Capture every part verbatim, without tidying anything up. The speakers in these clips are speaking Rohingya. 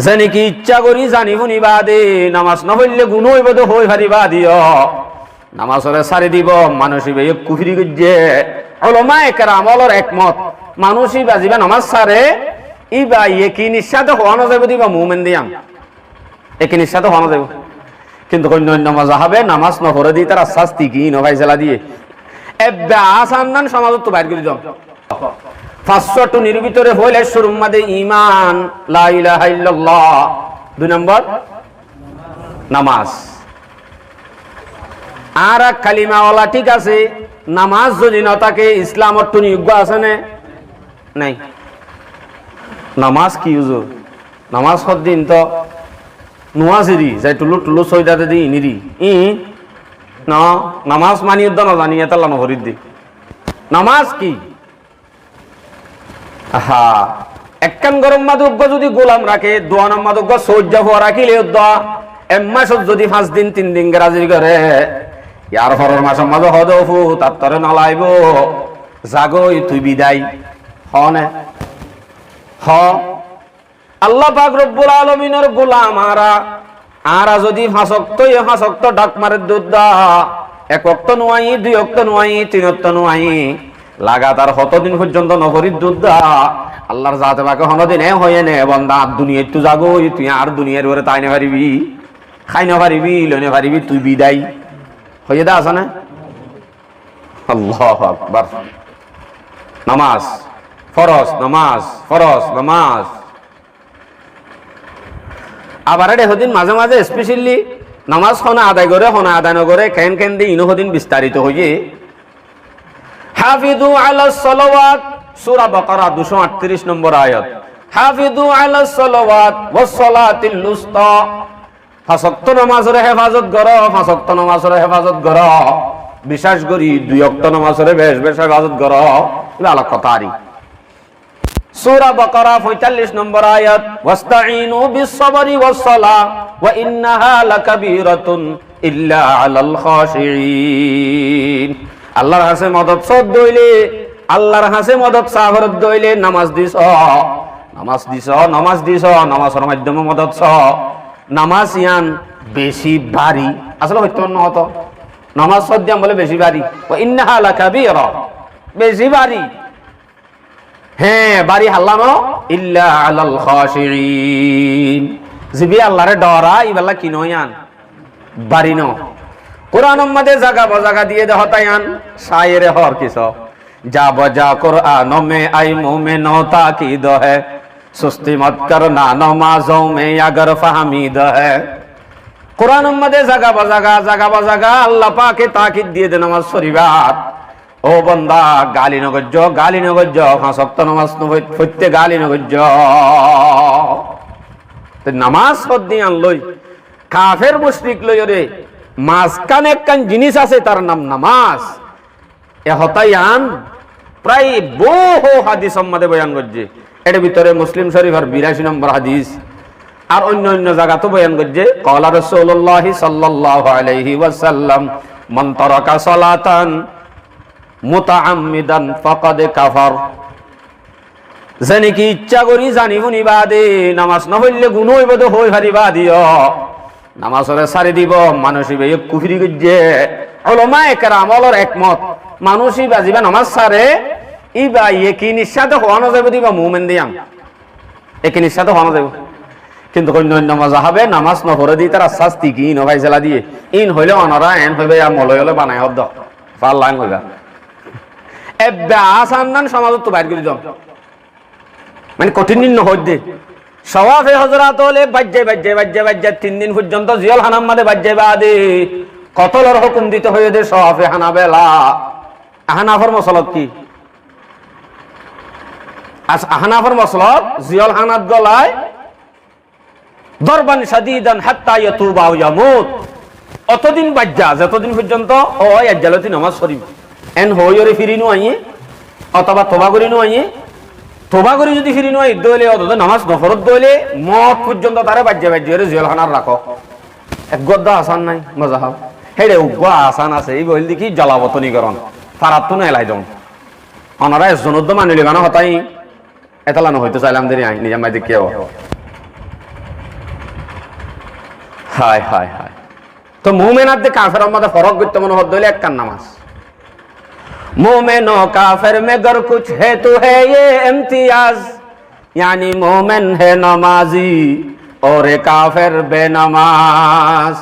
Ze niki icca gorí zani fúni baade namas no foille guná óibo de hoi fari baade yó, namasore sári dibo, manúic íba yó kufuri goijje. Ulamaye keram ólor ekmot, manúic íba ziba namas sáre, íba yekinir sáte hoó no zaibo de íba mumin de yián. Yekinir sáte hoó no zaibo. Kintu oinno oinno mozahabe namas no fore de ítarar sásti ki no faisala diye. Ebbe asan nan somazottu bair gorí don. Fañssó tunir bútore foila cúrur mazé iman, la ilaha illallah. Dui nombor, namas. Añára kalima ola thík asé, namas zodi no táke, Islamor tuni uggúa asé né? Nái. Namas ki huzur? Namas hoddin to nuwasiri, zai tulur tulur soida de di iniri. I? No, namas mani udda no zani, etalla no forir de. Namas ki? Aha, ekkán gorom mazé uggúa zodi gulam raké, duanor mazé uggúa soijja fua rakíle udda, ek masot zodi fañs din tin din geraziri gore, yar foror masor mazé hoó de, "Ó fut, ar tore no laibo, zagói tui bidai." Hoó né? Hoó. Allah pak Robbul Alaminor gulam añára, añára zodi fañs okto, e fañs okto dhak marer de udda, ek okto no añí, dui okto no añí, tin okto no añí, lagatar hoto din foijjonto no forir de udda, Allar zate pake honodin e hoiye né, "Bonda, ar duniyaittú zagói, tui ar duniyair uore tai no faribi, hái no faribi, loi no faribi, tui bidai." Hoiye de asé né? Allahu Akbar. Namas, foros, namas, foros, namas. Abar ede hodin mazé mazé specially namas hone adai gore, hone adai no gore, ken ken de ino hodin bistarito hoiye. Hafizu alas salawat, Sura Bakara duico añctiric nombor ayat. Hafizu alas salawat was salatil wusta. Fañs okto namasore hefazot goro, fañs okto namasore hefazot goro. Bicéc gorí dui okto namasore bec bec hefazot goro. Iba alok hotá ari. Sura Bakara foitallic nombor ayat, "Wastainu bis sabri was salah, wa innaha lakabiratun illa alal khashiin." Allar hañse modot sódde óile, Allar hañse modot sá foredde óile, namas di só, namas di só, namas di só, namasor maiddome modot só. Namas yián beci bari. Asole hoitto no hoto. Namas sódde yián bole beci bari. Wa innaha lakabira. Beci bari. Hé, bari halla no, illa alal khashiin. Zibi Allare dora, iballa ki no yián? Bari no. Kuranor mazé zaga bozaga diye de hotá yián, cáyere hoór kisu. جا بجا قرآنوں میں اے مومنو تاکید ہے، سستی مت کرنا نمازوں میں اگر فہمید ہے۔ Kuranor mazé zaga bozaga, zaga bozaga Allah pake takid diye de namas foribar. Ó banda, gali no goijjo, gali no goijjo, fañs okto namas no foit-, foitte gali no goijjo. Te namas hoddin loi, kafer mushrik loiyore, mazkán ekkán jinis asé, tar nam namas. E hotá yián prai bohú hadisor mazé boyan goijje. Ede bútore Muslim Shorifor biraci nombor hadis. Ar oinno oinno zagat ó boyan goijje, قال رسول الله صلى الله عليه وسلم، من ترك صلاة متعمدا فقد كفر. Ze niki icca gorí zani fúni baade namas no foille guná óibo de hoi fari baade yó, namasore sári dibo, manúic íba yó kufuri goijje. Ulamaye keram ólor ekmot, manúic íba ziba namas sáre, íba yekinir sáte hoó no zaibo de íba mumin de yián. Yekinir sáte hoó no zaibo. Kintu oinno oinno mozahabe namas no fore de ítarar sásti ki no faisala diye. In hoile onora en hoiba, ya moloi óle banai hoó de. Falla en hoiba. Ebbe asan nan somazottu bair gorí don. Mane kothin din no hoóidde. Cowafe hozorot óle baijjai, baijjai, baijjai, baijjai tin din foijjonto ziyol hánar mazé baijjai baade kotolor hókum dito hoiyé de cowafe Hanabela. Ahanafor mosolot ki? As-, Ahanafor mosolot ziyol hánat golai ضربا شديدا حتى يتوب أو يموت. Otodin baijja, zetodin foijjonto ói ajjaloti namas forim. En hoiyore firi no aiye, otoba toba gori no aiye, toba gori zodi firi no aiye de óile, otoba namas no foredde óile, mot foijjonto tare baijja baijja gori ziyol hánat rakó. Eggwá de asan nai, mozahab. Héçe uggwá asan asé, íba óilde ki jolabotoni goron. Farattú no elai don. Onora ezzon uddo mani loiba no hotá. Etalla no hoito sailam deri añí, nizam mai dekkiya. Hái, hái, hái. Tóu mumen ar de kafer or maze forók goittó mone hoó de óile ekkán namas. مومن و کافر میں گر کچھ ہے تو ہے یہ امتیاز، یعنی مومن ہے نمازی اور کافر بے نماز۔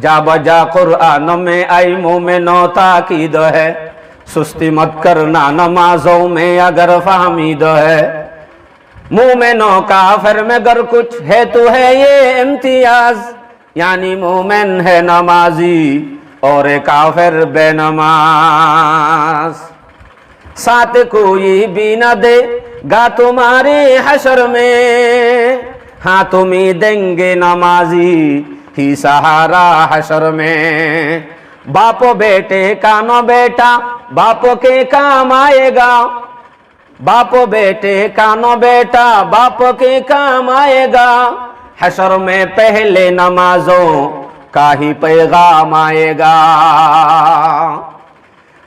جا بجا قرآن میں اے مومنو تاکید ہے، سستی مت کرنا نمازوں میں اگر فہمید ہے۔ مومن و کافر میں گر کچھ ہے تو ہے یہ امتیاز، یعنی مومن ہے نمازی اور کافر بے نماز۔ ساتھ کوئی بھی نہ دے گا تمہارے حشر میں، ہاں تمہیں دیں گے نمازی ہی سہارا حشر میں۔ باپ بیٹے کا نہ بیٹا باپ کے کام آئے گا، باپ بیٹے کا نہ بیٹا باپ کے کام آئے گا، حشر میں پہلے نمازوں کا ہی پیغام آئے گا۔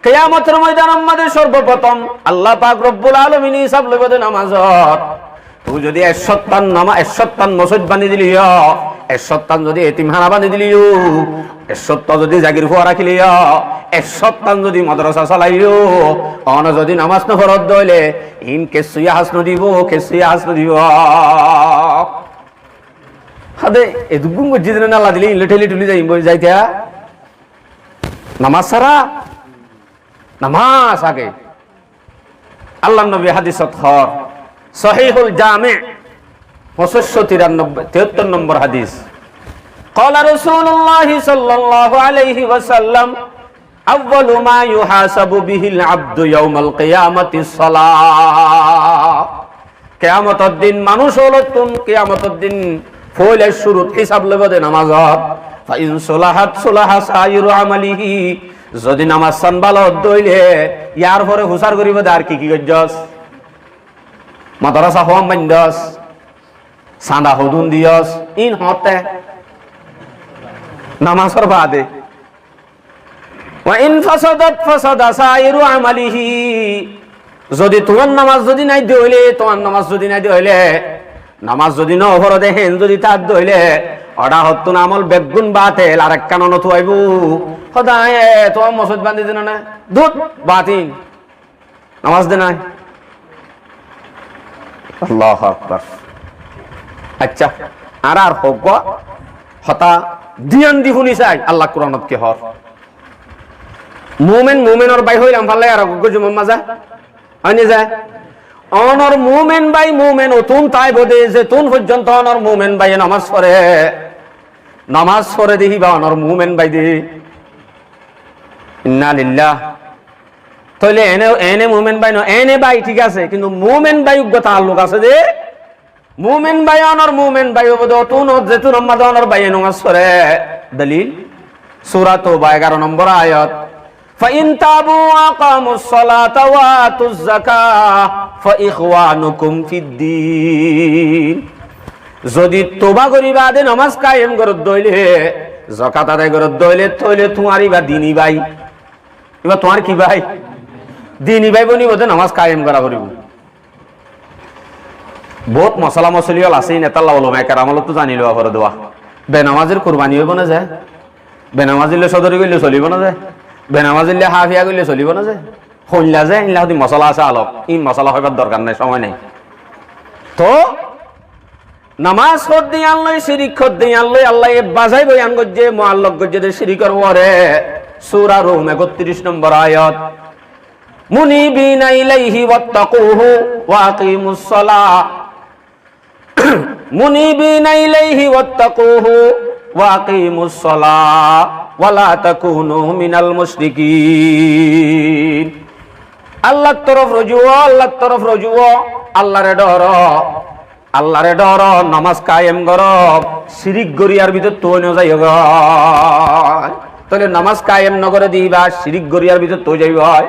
Kiyamotor moidanor maze sorboprotom Allah pak Robbul Alamine hisab loibo de namazor. Tui zodi ekcóttan nama-, ekcóttan mosóit bani diliyo, ekcóttan zodi etimhana bani diliyo, ekcóttan zodi zagir fua rakiliyo, ekcóttan zodi madrasa salaiyo, ono zodi namas no foródde óile, in kessú yahás no dibo, kessú yahás no dibo. Hade, eduggun gojjé de nalla dile, inle theli thuli zai, boi zaite, ha? Namas sára? Namas age. Allar nobi hadisot hoór, Sohihul Jami, poñcócco tirannobboi, tiyattor nombor hadis. قال رسول الله صلى الله عليه وسلم، أول ما يحاسب به العبد يوم القيامة الصلاة. Kiyamotor din manúc ókkolottún, kiyamotor din foila cúrut hisab loibo de namazor. فإن صلحت صلح سائر عمله. Zodi namas san bála ódde óile, yar fore fusár goribo de ar ki ki goijjós? Madrasa hoón baindós, sanda hodún diyós, in hoóñtte namasor baade. وإن فسدت فسد سائر عمله. Zodi tuáñr namas zodi nái de óile, tuáñr namas zodi nái de óile, namas zodi no foro de hén zodi táke de óile, oda hottún amol beggún batel, ar ekkán onot uaibo. Hoó de, e, tuáñr mosóit bandi de no né? Dut, batin. Namas de nái. Allahu Akbar. Accá, añára ar hoggúa hotá diyan di fúni sai, Allah Kuranot ki hoór? Mumen mumenor bái hoilam fálla ar hoggúa jumar maze. Ói né za? Onor mumen bái mumen ottún táibo de, zetún foijjonto onor mumen báiye namas fore. Namas fore de híba onor mumen bái de. Inna lillah. Tóile ene, ene mumen bái no, ene bái thík asé, kintu mumen bái uggúa taalluk asé de. Mumen bái onor mumen bái óibo de, ottún ot zetún ammáde onor báiye namas fore. Dolil? Sura Touba egaro nombor ayat. فإن تابوا وأقاموا الصلاة وآتوا الزكاة فإخوانكم في الدين. Zodi touba gori baade namas kayem goródde óile, zakat adai goródde óile, tóile tuáñr íba dini bái. Íba tuáñr ki bái? Dini bái bonibo de namas kayem gorá foribo. Bout mosola mosoli ól asé, in etalla ulamaye keram ólottu zani lowa fore de. Benamazir kurbani óibo né ze? Benamazir loi sodori goille solibo né ze? Benamazir loi hafiya goille solibo né ze? Hoilla ze, inla hodi mosola asé alok. In mosola hoibar dorkar nai, somoi nai. To, namas hoódde yián loi, sirik hoódde yián loi, Allaye bazaibo yián goijjé, muallok goijjé de sirikor uore. Sura Rum, ekottiríc nombor ayat. منيبين إليه واتقوه وأقيموا الصلاة. منيبين إليه واتقوه وأقيموا الصلاة ولا تكونوا من المشركين. Allar torof ruju ó, Allar torof ruju ó, Allare dóro. Allare dóro, namas kayem goró, sirik goriyar bútottu no zaiyó goi. Tóile namas kayem no goré de íba sirik goriyar bútottu zaibo goi.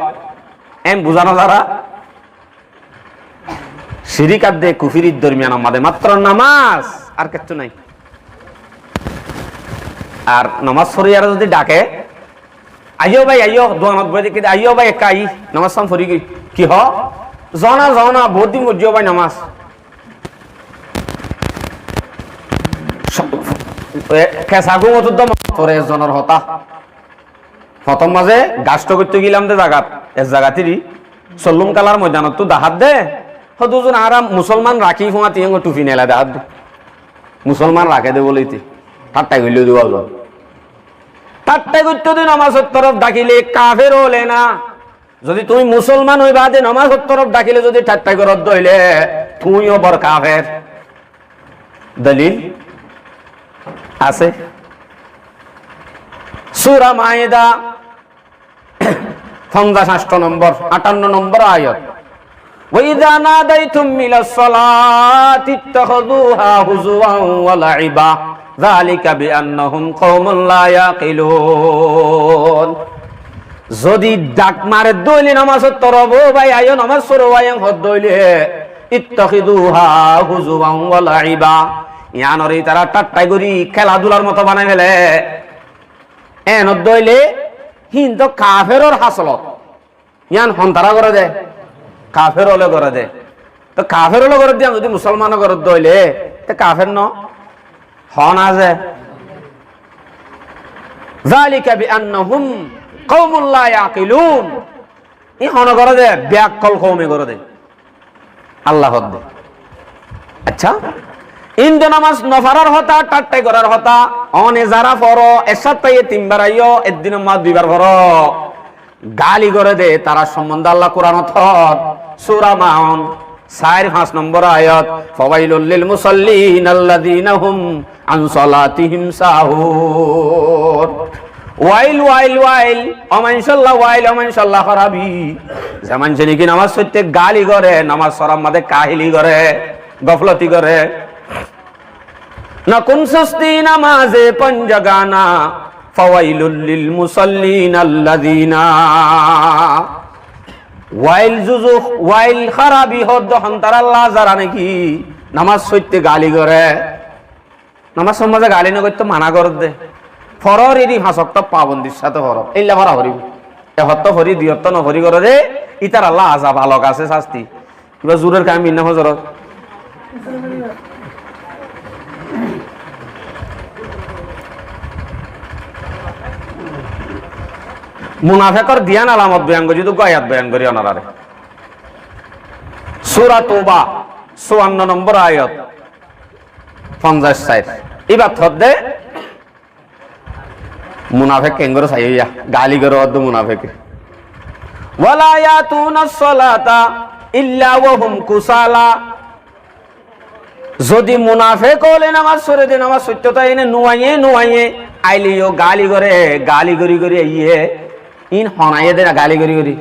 En buzá no zar? Sirik ar de kufirir dormiyan ammáde matro namas, ar kiccú nai. Ar namas foriyar zodi dhake, "Aiyó bái, aiyó, duanot boi dekí de, aiyó bái, ekká aiyí, namas san forigói." Ki hoó? "Zona, zona, bout din foijjé bái namas." E, kesa gúm ottu dó mone fore ezzonor hotá. Fotór mazé gasto goitto gílam de zagat, ek zagat iri, sollum kalar moidanottú dahár de, hodúzun añára musolman rakí fuañti engo tufi nela dahár de. Musolman raké de bóli ite. Thattai goilló de wazon. Thattai goitto de nomazor torof dakile kafer óile na. Zodi tuñí musolman ói baade nomazor torof dakile zodi thattai goró de óile, tuñí ó bor kafer. Dolil asé. Sura Maida, fonzaic ancto nombor, atanno nombor ayat. وإذا ناديتم إلى الصلاة اتخذوها هزوا ولعبا ذلك بأنهم قوم لا يعقلون. Zodi dhak mare de óile nomazor torof, "Ó bái, aiyó nomaz foro," en hoó de óile, "اتخذوها هزوا ولعبا." Iyanore itará thattai gorí, kéladular moto banai féle. En hoó de óile, hín to kaferor hásolot. Yián hontará goré de? Kafer óle goré de. Tó kafer óle goré de, yián zodi musolmane goré de óile, tó kafer no? Hon asé. ذلك بأنهم قوم لا يعقلون. Í hone goré de, beakkol koume goré de. Allah hoó de. Accá, ín de nomaz no forar hotá, thattai gorar hotá, one zará foro, ek saftaye tin bar aiyó, ek dinor mazé dui bar foro, gali goré de, tarar sombonde Allah Kuranot hoór, Sura Maun, sair fañs nombor ayat, فويل للمصلين الذين هم عن صلاتهم ساهون. Wail, wail, wail, ó maincólla wail, ó maincólla hórabi. Ze maincé niki nomaz foitté gali goré, nomaz forar mazé kahili goré, gofloti goré. Na kun susti namaze pon jagana, fawailul lil musallin alladina. Wail zuzuk, wail hórabi hoó de hontaralla zará niki nomaz foitté gali goré. Nomazor mazé gali no goitto mana gorér de. Foror iri fañs okto pabondir sáte foror. Éilla fora foribo. Ek okto fori, dui okto no fori goré de, ítaralla azab, alok asé, sásti. Ibá zuror kam inna hozorot. Munafekor diyan alamot boyan gorí, duggo ayat boyan gorí onorare. Sura Toba, suwanno nombor ayat. Fonzaic sair. Íbat hoó de, munafek kengori saiyó ya, gali goré hoó de munafeke. Wala yatuna solata illa wa hum kusala. Zodi munafek óle nomaz fore de, nomaz foitto táke ene nuaiye nuaiye, aile yó gali goré, gali gorí gorí aiyé, ín honaiyé de na gali gorí gorí.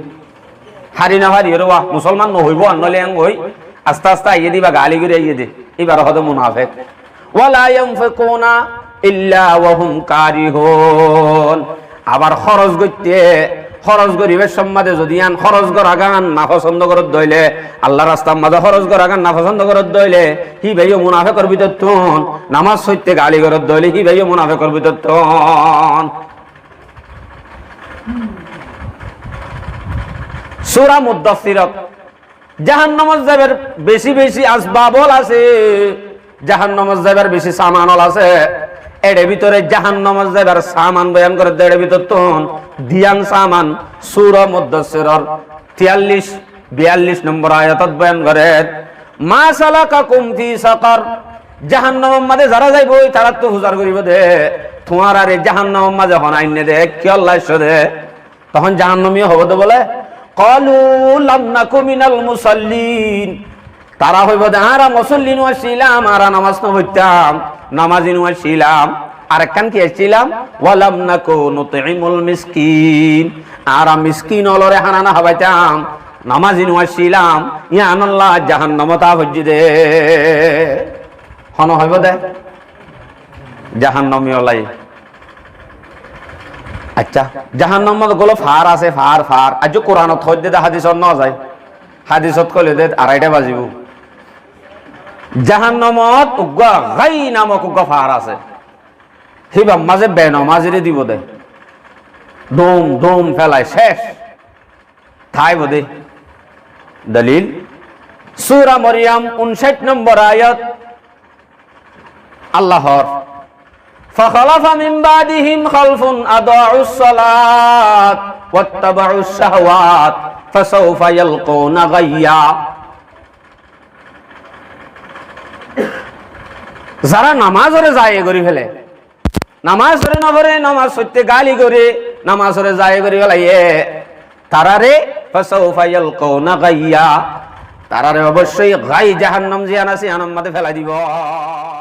Hári no hári, ere wa, musolman no hoibo, ar noile en hoi, aste aste aiyé de, íba gali gorí aiyé de, íbare hoó de munafek. Wala yunfiquna illa wa hum karihun. Abar hóros goitté, hóros goribar somot zodi iyan hóros goragan nafosondo gorér de óile, Allar rastar mazé hóros goragan nafosondo gorér de óile, híba yó munafekor bútottún, nomaz foitté gali gorér de óile, híba yó munafekor bútottún. Sura Muddassirot. Jahannomot zaibar beci beci asbab ól asé, jahannomot zaibar beci saman ól asé. Ere bútore jahannomot zaibar saman boyan gorér de, ere bútottún diyan saman Sura Muddassiror tiyallic, biyallic nombor ayatot boyan gorér. Ma salakakum fi sakar? Jahannomor mazé zará zaibo, ítarattu fusar goribo de, tuáñrare jahannomor mazé hone ainné de, kiyólla aiccó de? Tohón jahannomi hoibo de bóle, qalu lam naku minal musallin. Tará hoibo de, añára musolli no accílam, añára nomaz no foittam, nomazi no accílam. Arekkán ki accílam? Wa lam naku nut'imul miskin. Añára miskin ólore hána no hábaitam, nomazi no accílam. Yíanolla jahannomot foijjé de. Hone hoibo de? Jahannomi ólai. Accá, jahannomot góló far asé, far, far. Aijjó Kuranot hoóidde de, hadisot no zai. Hadisot hoilé de araita bazibo. Jahannomot uggúa Gai namok uggúa far asé. Híbar mazé benomazire dibo de. Dum dum félai céc. Táibo de. Dolil. Sura Maryam, uncáit nombor ayat. Allah hoór, فخلف من بعدهم خلف أضاعوا الصلاة واتبعوا الشهوات فسوف يلقون غيا. Zará namazoré zaya gorí féle, namazoré no fore, namaz foitté gali goré, namazoré zaya gorí félaiye, taráre فسوف يلقون غيا, taráre oboicói gai jahannam ziyán asé, yíanor mazé félai dibo.